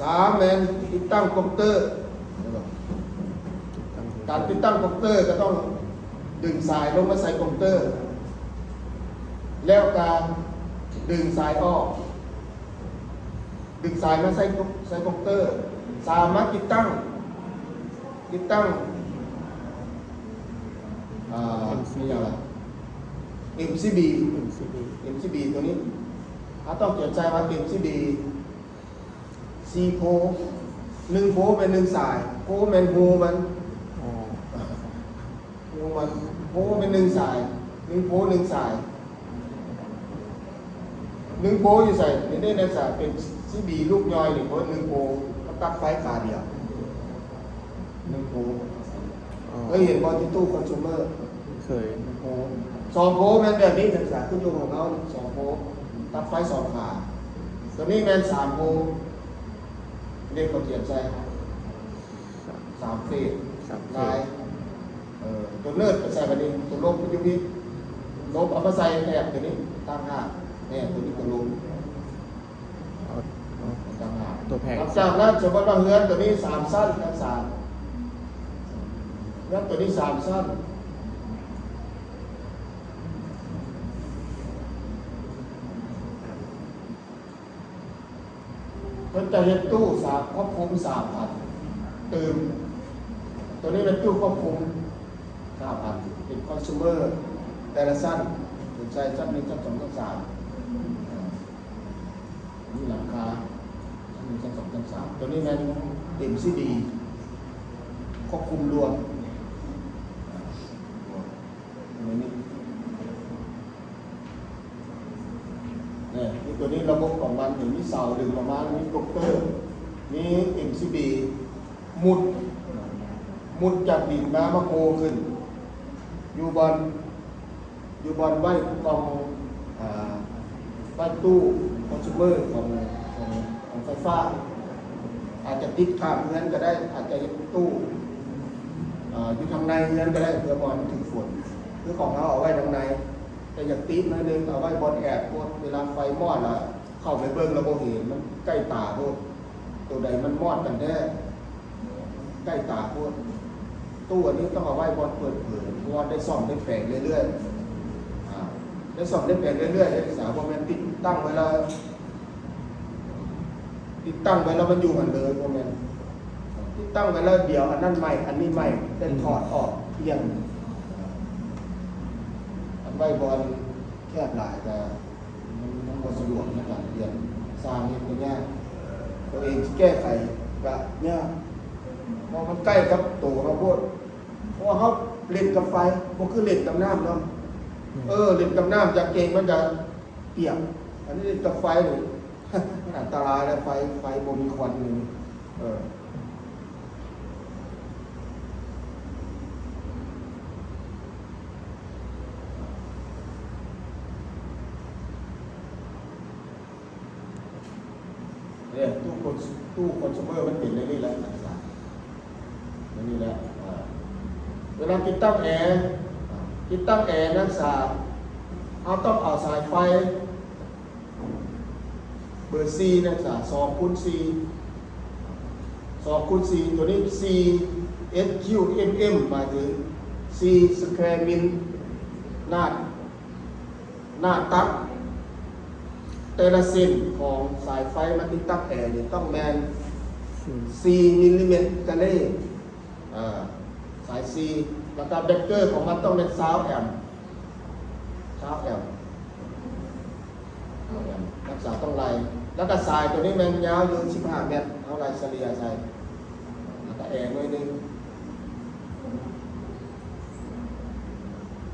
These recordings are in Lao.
ສາມແມ່ນຕິດຕັ້ງກອງເຕີ. ການຕິດຕັ້ງກອງເຕີກໍຕ້ອງດຶງສາຍລົງມາໃສ່ກອງເຕີ ແລ້ວກໍດຶງສາຍອອກ ດຶງສາຍມາໃສ່ກອງ ໃສ່ກອງເຕີ. ສາມ ມາຕິດຕັ້ງ ຕິດຕັ້ງ ອ່າ ເອັມຊີບີ ມີຫຍັງລະ? ເອັມຊີບີ ເອັມຊີບີ ເອັມຊີບີ ຕົວນີ້ ເຮົາຕ້ອງຂຽນໃສ່ວ່າ ເອັມຊີບີ ສີ່ໂພ ໜຶ່ງໂພແມ່ນໜຶ່ງສາຍ ໂພແມ່ນຮູມັນ ຮູມັນ ໂພແມ່ນໜຶ່ງສາຍ ໜຶ່ງໂພໜຶ່ງສາຍ. ໜຶ່ງໂພຢູ່ໃສ? ນີ້ເດ້ ໃນສາຍເປັນຊີບີລູກຍ່ອຍນີ້ ເພິ່ນໜຶ່ງໂພ ມັນຕັດໄຟຂາດຽວ ໜຶ່ງໂພ. ເຄີຍເຫັນບໍ່ ທີ່ຕູ້ຄອນຊູມເມີ? ເຄີຍ. ໜຶ່ງໂພ ສອງໂພແມ່ນແບບນີ້ ໃນສາຍຄືຢູ່ຂອງເຮົານີ້ ສອງໂພ ຕັດໄຟສອງຂາ. ຕົວນີ້ແມ່ນສາມໂພ ເດັກເຂົາຂຽນໃສ່ ສາມເຟສ ສາມເຟສ ລາຍ ເອີ ຕົວເນີດໄປໃສ່ບາດນີ້ ຕົວລົບຢູ່ພີ້ ລົບເອົາມາໃສ່ແຖບຕົວນີ້ຕ່າງຫາກ. ແນ່ ຕົວນີ້ຕົວລົບ ເອົາ ຕ່າງຫາກ ຕົວແພງ. ຫຼັງຈາກນັ້ນ ສົມມຸດວ່າເຮືອນຕົວນີ້ສາມຊັ້ນ ທັງສາມ ເຮືອນຕົວນີ້ສາມຊັ້ນ. ເພິ່ນຈະເຮັດຕູ້ສາມ ຄວບຄຸມສາມອັນ ຕື່ມ ຕົວນີ້ເປັນຕູ້ຄວບຄຸມສາມອັນ ເປັນຄອນຊູມເມີແຕ່ລະຊັ້ນ ເປັນໃສ່ຊັ້ນໜຶ່ງ ຊັ້ນສອງ ຊັ້ນສາມ ອ່າ ມີຫຼັງຄາ ຊັ້ນໜຶ່ງ ຊັ້ນສອງ ຊັ້ນສາມ. ຕົວນີ້ແມ່ນເອັມຊີບີ ຄວບຄຸມລວມ ອ່າ ຕົວນີ້ ນີ້ ມີຕົວນີ້ ລະບົບຂອງມັນ ມີເສົາດຶງອອກມາ ມີໂບຣກເກີ ມີເອັມຊີບີ ມຸດ ມຸດຈາກດິນມາ ມາໂພຂຶ້ນ ຢູ່ບ່ອນ ຢູ່ບ່ອນໄວ້ກ່ອງ ອ່າ ໄວ້ຕູ້ຄອນຊູມເມີຂອງ ຂອງ ຂອງໄຟຟ້າ. ອາດຈະຕິດຂ້າງເຮືອນກໍໄດ້ ອາດຈະເຮັດຕູ້ ອ່າ ຢູ່ທາງໃນເຮືອນກໍໄດ້ ເພື່ອບໍ່ໃຫ້ມັນຖືກຝົນ. ຄືຂອງເຮົາເອົາໄວ້ທາງໃນ ແຕ່ຢາກຕິດໜ້ອຍໜຶ່ງ ເອົາໄວ້ບ່ອນແອບໂພດ ເວລາໄຟມອດລະເຂົ້າໄປເບິ່ງລະບໍ່ເຫັນ ມັນໃກ້ຕາໂພດ ໂຕໃດມັນມອດກັນແທ້ ໃກ້ຕາໂພດ. ຕູ້ອັນນີ້ຕ້ອງເອົາໄວ້ບ່ອນເປີດເຜີຍ ເພາະວ່າໄດ້ສ້ອມໄດ້ແປງເລື້ອຍໆ ອ່າ ໄດ້ສ້ອມໄດ້ແປງເລື້ອຍໆ ເດ້ ສາ ບໍ່ແມ່ນຕິດຕັ້ງໄວ້ແລ້ວ ຕິດຕັ້ງໄວ້ແລ້ວມັນຢູ່ຫັ້ນເລີຍ ບໍ່ແມ່ນ ຕິດຕັ້ງໄວ້ແລ້ວ ດຽວອັນນັ້ນໃໝ່ ອັນນີ້ໃໝ່ ແຕ່ຖອດອອກປ່ຽນ ອັນໄວ້ບ່ອນແຄບຫຼາຍກະ ມັນ ມັນບໍ່ສະດວກໃນການປ່ຽນ ຊ່າງເຮັດກໍຍາກ ຕົວເອງຊິແກ້ໄຂກະຍາກ ເພາະມັນໃກ້ກັບໂຕເຮົາໂພດ ເພາະວ່າເຮົາຫຼິ້ນກັບໄຟ ບໍ່ຄືຫຼິ້ນກັບນ້ຳເນາະ ອືມ ເອີ ຫຼິ້ນກັບນ້ຳ ກາງເກງມັນກະປຽກ ອັນນີ້ຫຼິ້ນກັບໄຟນີ້ ມັນອັນຕະລາຍແລ້ວ ໄຟ ໄຟບໍ່ມີຄວັນນີ້ ເອີ. ເອີ ຕູ້ຄອນ ຕູ້ຄອນຊູມເມີມັນເປັນແນວນີ້ແຫຼະ ແນວນີ້ແຫຼະ ອ່າ ເວລາຕິດຕັ້ງແອ ຕິດຕັ້ງແອ ນັກສຶກສາ ເຮົາຕ້ອງເອົາສາຍໄຟ ເບີສີ່ ນັກສຶກສາ ສອງຄູນສີ່ ສອງຄູນສີ່ ຕົວນີ້ ສີ່ ເອັສ ຄິວ ເອັມ ເອັມ ໝາຍເຖິງ ສີ່ ສະແຄວມິນ ໜ້າ ໜ້າຕັດ ແຕ່ລະເສັ້ນຂອງສາຍໄຟມາຕິດຕັ້ງແອນີ້ຕ້ອງແມ່ນ ສີ່ ສີ່ມິນລິແມັດກະເລ ເອີ ສາຍສີ່ ແລ້ວກະເບຣກເກີຂອງມັນຕ້ອງແມ່ນ ຊາວແອມ ຊາວແອມ ຊາວແອມ ຮັກສາຕ້ອງໄລ່ ແລ້ວກະສາຍຕົວນີ້ແມ່ນຍາວຢູ່ ສິບຫ້າແມັດ ເຮົາໄລ່ສະເລ່ຍໃສ່ ແລ້ວກະແອໜ້ອຍໜຶ່ງ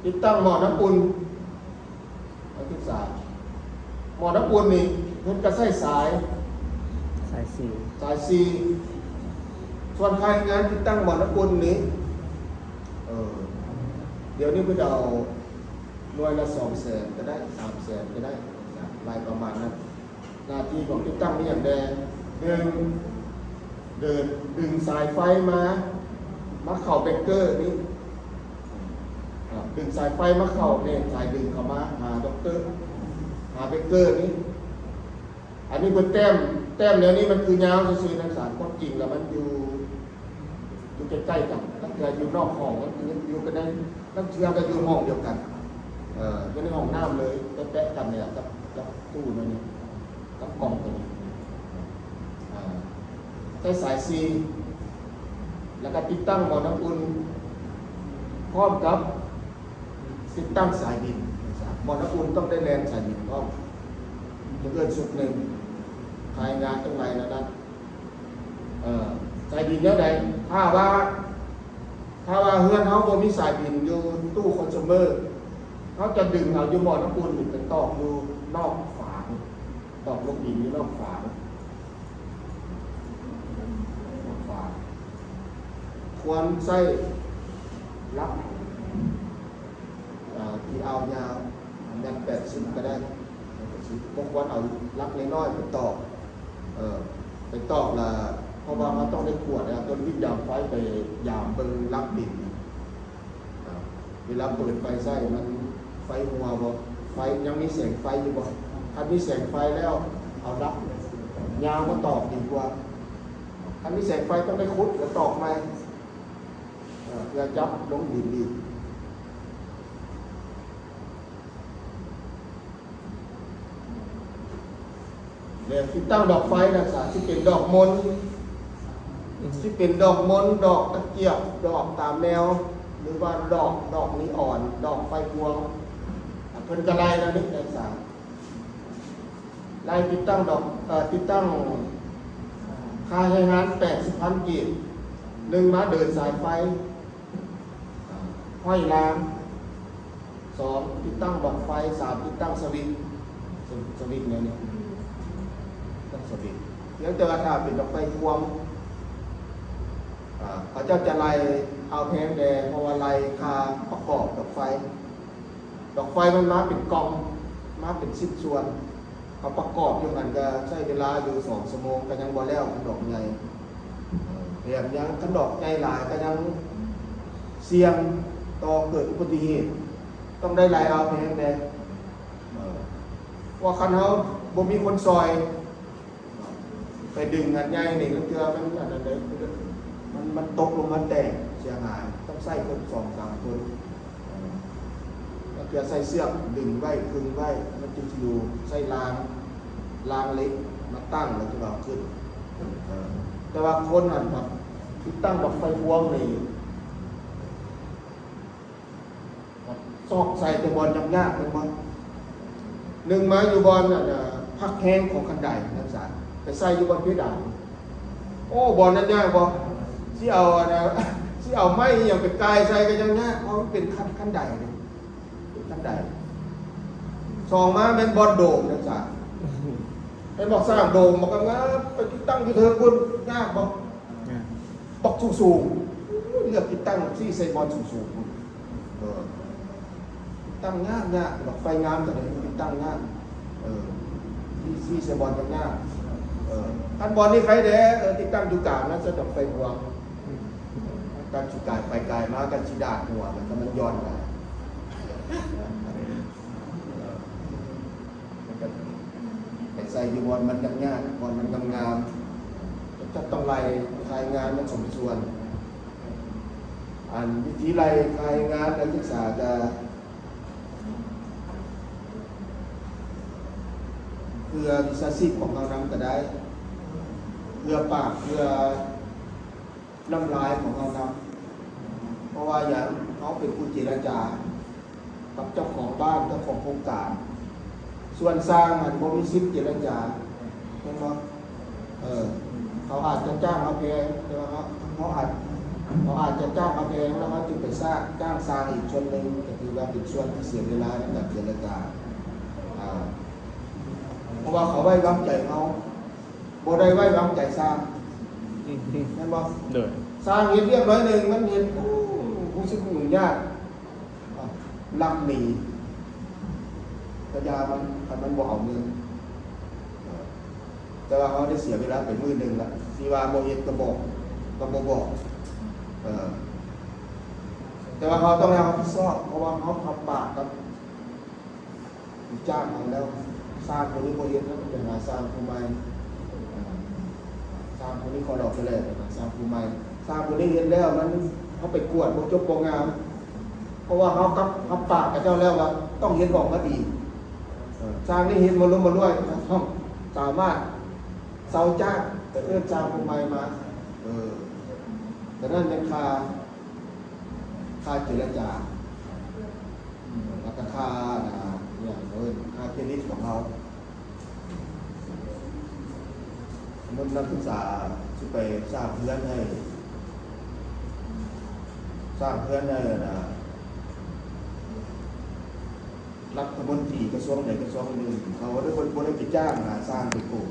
ຕິດຕັ້ງໝໍ້ນ້ຳອຸ່ນ ນັກສຶກສາ ໝໍ້ນ້ຳອຸ່ນນີ້ເພິ່ນກະໃຊ້ສາຍ ສາຍສີ່ ສາຍສີ່ ສ່ວນຄ່າແຮງງານຕິດຕັ້ງໝໍ້ນ້ຳອຸ່ນນີ້ ເອີ ດຽວນີ້ເພິ່ນເອົາໜ່ວຍລະສອງແສນກະໄດ້ ສາມແສນກະໄດ້ ລາຍປະມານນັ້ນ. ໜ້າທີ່ຂອງຕິດຕັ້ງມີຫຍັງແດ່? ໜຶ່ງ ເດີນ ດຶງສາຍໄຟມາ ມາເຂົ້າເບຣກເກີນີ້ ອ່າ ດຶງສາຍໄຟມາເຂົ້າ ແມ່ນສາຍດຶງເຂົ້າມາຫາດັອກເຕີ ຫາເບຣກເກີນີ້. ອັນນີ້ເພິ່ນແຕ້ມ ແຕ້ມແນວນີ້ມັນຄືຍາວຊື່ໆ ນັກສຶກສາ. ຄວາມຈິງແລ້ວມັນຢູ່ ຢູ່ໃກ້ໆກັນ, ລາງເທື່ອຢູ່ນອກຫ້ອງ, ລາງເທື່ອຢູ່ກັນໃນ, ລາງເທື່ອກໍຢູ່ຫ້ອງດຽວກັນ, ເອີ ຢູ່ໃນຫ້ອງນ້ຳເລີຍ, ແປະໆກັນນີ້ແຫຼະ ກັບ ກັບຕູ້ນັ້ນນີ້ ກັບກ່ອງຕົວນີ້. ເອີ ໃຊ້ສາຍສີ່ ແລ້ວກໍຕິດຕັ້ງໝໍນ້ຳອຸ່ນ ພ້ອມກັບ ຕິດຕັ້ງສາຍດິນ. ໝໍນ້ຳອຸ່ນຕ້ອງໄດ້ແລ່ນສາຍດິນພ້ອມ ຈະເກີດຊຸກໜຶ່ງ ພາຍງານທັງຫຼາຍນັ້ນນະ. ເອີ ສາຍດິນແນວໃດ? ຖ້າວ່າ ຖ້າວ່າເຮືອນເຮົາບໍ່ມີສາຍດິນຢູ່ຕູ້ຄອນຊູມເມີ, ເຮົາຈະດຶງເອົາຢູ່ໝໍນ້ຳອຸ່ນນີ້ໄປຕອກຢູ່ນອກຝາ, ຕອກລົງດິນຢູ່ນອກຝາ. ຄວນໃຊ້ຫຼັກ ເອີ ທີ່ອາວຍາວ ແມັດແປດສິບກໍໄດ້, ບໍ່ຄວນເອົາຫຼັກນ້ອຍໆໄປຕອກ, ເອີ ໄປຕອກລະ ເພາະວ່າເຮົາຕ້ອງໄດ້ກວດ ເອົາຕົວວິດຍາມໄຟໄປຍາມເບິ່ງຫຼັກດິນ. ເວລາເປີດໄຟໃຊ້ ມັນໄຟຮົ່ວບໍ່? ໄຟ ຍັງມີແສງໄຟຢູ່ບໍ່? ຄັນມີແສງໄຟແລ້ວ ເອົາຫຼັກຍາວມາຕອກດີກວ່າ. ຄັນມີແສງໄຟຕ້ອງໄດ້ຂຸດແລ້ວຕອກໃໝ່ ເພື່ອຈັບລົງດິນອີກ. ແລະ ຕິດຕັ້ງດອກໄຟນະ ສາ ຊິເປັນດອກມົນ ອືມ ຊິເປັນດອກມົນ, ດອກຕະກຽບ, ດອກຕາແມວ ຫຼືວ່າດອກ ດອກນີອອນ, ດອກໄຟພວງ. ອາ ເພິ່ນກໍໄລ່ແລ້ວນີ້ ນະ ສາ ໄລ່ຕິດຕັ້ງດອກ ເອີ ຕິດຕັ້ງ ຄ່າແຮງງານແປດສິບພັນກີບ. ໜຶ່ງ ມາເດີນສາຍໄຟ ອາ ຫ້ອຍລາງ. ສອງ ຕິດຕັ້ງດອກໄຟ. ສາມ ຕິດຕັ້ງສະວິດ ສະ ສະວິດແນວນີ້ ຕັ້ງສະວິດ. ພຽງແຕ່ວ່າຖ້າເປັນດອກໄຟພວງ ອາ ເຂົາເຈົ້າຈະໄລ່ເອົາແພງແດ່ ເພາະວ່າໄລ່ຄ່າປະກອບດອກໄຟ. ດອກໄຟມັນມາເປັນກ່ອງ ມາເປັນຊິ້ນສ່ວນ. ເຮົາປະກອບຢູ່ຫັ້ນກໍໃຊ້ເວລາຢູ່ສອງຊົ່ວໂມງ ກໍຍັງບໍ່ແລ້ວ ຄັນດອກໃຫຍ່. ເອີ ແຖມຍັງ ຄັນດອກໃຫຍ່ຫຼາຍກໍຍັງສ່ຽງຕໍ່ເກີດອຸບັດຕິເຫດ. ຕ້ອງໄດ້ໄລ່ເອົາແພງແດ່ ເອີ ເພາະວ່າຄັນເຮົາບໍ່ມີຄົນຊ່ອຍ ໄປດຶງອັນໃຫຍ່ນີ້ ລາງເທື່ອມັນອັນນັ້ນເດ້ ມັນ ມັນຕົກລົງມາແຕກເສຍຫາຍ, ຕ້ອງໃຊ້ຄົນສອງສາມຄົນ. ລາງເທື່ອໃຊ້ເຊືອກດຶງໄວ້ ຄຶງໄວ້ ມັນຈຶ່ງຊິຢູ່, ໃຊ້ລາງ ລາງເຫຼັກມາຕັ້ງ ແລ້ວຈຶ່ງເອົາຂຶ້ນ. ເອີ ແຕ່ວ່າຄົນຫັ້ນ ຕິດຕັ້ງດອກໄຟພວງນີ້ ຊອກໃສ່ແຕ່ບ່ອນຍາກໆ ແມ່ນບໍ່? ໜຶ່ງມາຢູ່ບ່ອນ ອັນ ພັກແຮງຂອງຂັ້ນໄດ ຈັ່ງຊັ້ນ ໄປໃສ່ຢູ່ບ່ອນເພດານ. ໂອ້ ບ່ອນນັ້ນຍາກບໍ່? ຊິເອົາ ອັນ ຊິເອົາໄມ້ອີ່ຫຍັງໄປກ່າຍໃສ່ກໍຍັງຍາກ ເພາະມັນເປັນຂັ້ນ ຂັ້ນໄດເດ້ ເປັນຂັ້ນໄດ. ສອງມາແມ່ນບ່ອນໂດມ ຈັ່ງຊັ້ນ ເຫັນບໍ່? ສ້າງໂດມ ມັນກໍງາມ ໄປຕິດຕັ້ງຢູ່ເທິງພຸ້ນ ຍາກບໍ່? ຍາກ. ບັກສູງໆ ເລືອກຕິດຕັ້ງຊີ້ໃສ່ບ່ອນສູງໆ ເອີ ຕິດຕັ້ງຍາກໆ ດອກໄຟງາມ ແຕ່ໄປຕິດຕັ້ງຍາກ ເອີ ຊີ້ໃສ່ບ່ອນຍາກໆ ເອີ ຄັນບ່ອນນີ້ໃຄແດ່ ເອີ ຕິດຕັ້ງຢູ່ກາງນະ ໃສ່ດອກໄຟພວງ ການຊິກາຍໄປກາຍມາ ການຊິດາດຫົວ ມັນກໍມັນຢ່ອນໄປ. ເອີ ມັນກໍໄປໃສ່ຢູ່ບ່ອນມັນຍາກໆ ບ່ອນມັນງາມໆ ຈະຕ້ອງໄລ່ລາຍງານມັນສົມສ່ວນ. ອັນວິທີໄລ່ລາຍງານນັກສຶກສາກະເພື່ອວິຊາຊີບຂອງເຮົານຳກໍໄດ້ ເພື່ອປາກ ເພື່ອ ນ້ຳລາຍຂອງເຮົານຳ. ເພາະວ່າຫຍັງ? ເຮົາເປັນຜູ້ເຈລະຈາກັບເຈົ້າຂອງບ້ານ, ເຈົ້າຂອງໂຄງການ. ສ່ວນຊ່າງຫັ້ນບໍ່ມີສິດເຈລະຈາ, ແມ່ນບໍ່? ເອີ ເຂົາອາດຈະຈ້າງເຮົາແພງ, ແຕ່ວ່າເຮົາ, ເຮົາອາດ, ເຂົາອາດຈະຈ້າງເຮົາແພງ ແລ້ວເຮົາຈຶ່ງໄປສ້າງ, ຈ້າງຊ່າງອີກສ່ວນໜຶ່ງ, ກໍຖືວ່າເປັນສ່ວນທີ່ເສຍເວລາໃນການເຈລະຈາ. ອາ ເພາະວ່າເຂົາໄວ້ວາງໃຈເຮົາ. ບໍ່ໄດ້ໄວ້ວາງໃຈຊ່າງ ອືມ ແມ່ນບໍ່? ໂດຍ ຊ່າງເຮັດວຽກໜ້ອຍໜຶ່ງ ມັນເຮັດ ໂອ້ ຮູ້ສຶກຫຍຸ້ງຍາກ ລັກໜີ ກະຢ່າມັນ ຄັນມັນບໍ່ເອົາເງິນ. ແຕ່ວ່າເຮົາໄດ້ເສຍເວລາໄປມື້ໜຶ່ງລະ ຊິວ່າບໍ່ເຮັດກໍບອກ ກໍບໍ່ບອກ ເອີ ແຕ່ວ່າເຮົາຕ້ອງໄດ້ຮັບຜິດຊອບ ເພາະວ່າເຮົາຮັບປາກກັບ ລູກຈ້າງເຮົາແລ້ວ ຊ່າງຜູ້ນີ້ບໍ່ເຮັດ ເຮົາກໍໄປຫາຊ່າງຜູ້ໃໝ່. ອ່າ ຊ່າງຜູ້ນີ້ຂໍອອກໄປແລ້ວ ໄປຫາຊ່າງຜູ້ໃໝ່. ຊ່າງຜູ້ນີ້ເຮັດແລ້ວ ມັນ ເຮົາໄປກວດບໍ່ຈົບບໍ່ງາມ ເພາະວ່າເຮົາກັບຮັບປາກເຂົາເຈົ້າແລ້ວວ່າຕ້ອງເຮັດອອກມາດີ. ເອີ ຊ່າງນີ້ເຮັດບໍ່ລົ້ມບໍ່ລວຍ ຕ້ອງສາມາດເຊົາຈ້າງ ໄປເອີ້ນຊ່າງຜູ້ໃໝ່ມາ. ເອີ ສະນັ້ນແມ່ນຄ່າ ຄ່າເຈລະຈາ ແລ້ວກໍຄ່າ ອ່າ ອີ່ຫຍັງເອີ້ນ ຄ່າເຄຣດິດຂອງເຮົາ. ສົມມຸດນັກສຶກສາຊິໄປສ້າງເຮືອນໃຫ້ ສ້າງເຮືອນໃຫ້ ອ່າ ລັດຖະມົນຕີກະຊວງໃດກະຊວງໜຶ່ງ ເຂົາບໍ່ໄດ້ ບໍ່ໄດ້ໄປຈ້າງຫາຊ່າງໄປໂກງ.